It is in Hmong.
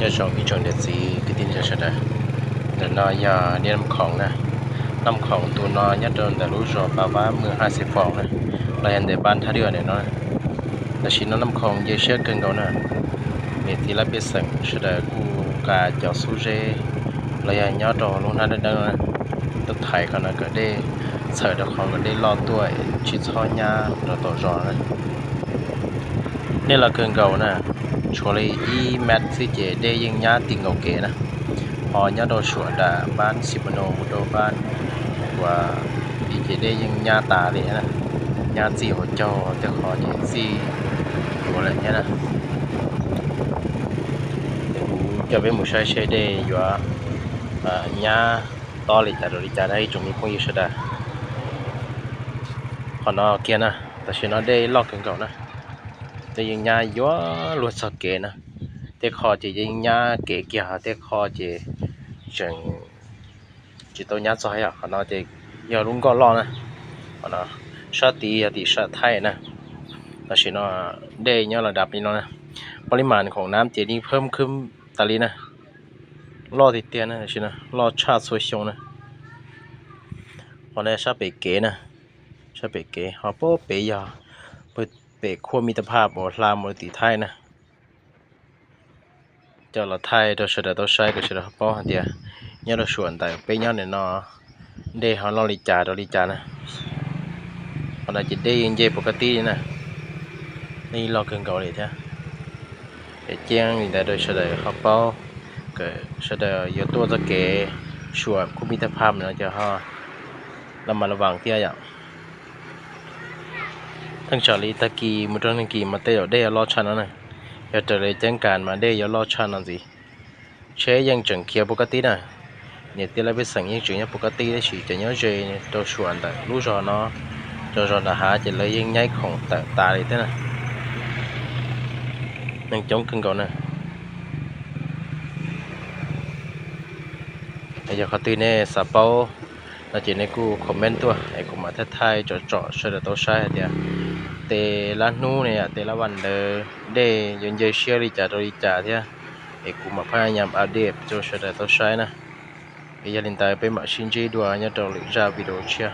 Nyob zoo ib tsoom niam txiv kwv tij neej tsa sawv daws, ntawm no yog dej Naj Khoom na. Naj Khoom ntu no nyob rau ntawm lub zos Pas Vab, mws Haj Xev Foos na, los yog ntawm Npab Thaj Dwj ntawm no. Tam sim no Naj Khoom nce siab kawg nkaus na. Niam txiv laj pej xeem sawv daws kuj nqa cov xub zeb los yog nyob rau lub hnab dawb dawb no tuaj thaiv qhov no kom dej txhawm rau qhov kom dej loj tuaj tsis txhob nyab rau tom zos na. Dej loj kawg nkaus na, tshuav li ib mev xwb ces dej yeej nyab ti nkaus kev na. Ho nyob rau suam nram Npab Xi Pas Nos mus rau Npab uas i ces dej yeej nyab tas li na, nyab txij hauv caug tej qho ces txij yuav lawm thiab na. Kuv coj peb mus saib seb dej yuav nyab tob li cas rau li cas na ib tsoom me phooj ywg sawv daws. Qhov no kiag na, tam sim no dej loj kawg nkaus na, dej yeej nyab yuav luag txog kev na. Tej qho ces yeej nyab kev kiag, tej qho ces tseem tsis tau nyab txog. Qhov no ces yog lub nkoj loj na, qhov no sab tid yog tim sab Thaib na. Tam sim no dej nyob los dab li no na, pab li mas khoom nab ces li phab khwb tas li na, loj tiag tiag na, tam sim no loj tshaj txhua xyoo na. Qhov no sab pem kev na, sab pem kev ho pab pem yog pem khuaj Mib Taj Phaj uas hla mus tim Thaib na. Coj los thaij rau sawv daws tau saib kom sawv daws ho paub hais tias nyob rau suam ntawm peb nyob ntawm no dej ho loj li cas rau li cas na. Qhov no ces dej yeej nce puv kab tib na, dej loj kawg nkaus li thiab. Es ceeb li ntawd rau sawv daws ho paub, kom sawv daws yuav tuaj txoj kev suam khuaj Mib Taj Phaj no ces ho laj mas laj vaas thiab yom. Theej tsam li tag kis mus rau nag kis mas tej zaum dej yuav loj tshaj no na. Yog raws li ceeb kas mas dej yuav loj tshaj no ntxiv. Tsheb yeej tseem khiav puv kab tib na. Niam txiv laj pej xeem yeej tseem nyob puv kab tib tab sis cov nyob ze rau suam ntawm lub zos no, rau zos nram hav ces lawv yeej nyab khoom tawm tas li thiab na. Neeg coob kawg nkaus na. Yog qhov twg nej xav paub no ces nej kuj comment tuaj es kuv mam thaij thaij tsom tsom sawv daws tau saib hais tias tej lab hnub ne yom, tej lab vas ntawd dej yuav nce siab li cas rau li cas thiab, es kuv mam phaj nyam update rau sawv daws tau saib na. Es yog li ntawd peb mam sib ntsib dua nyob rau lwm zaj video tshiab.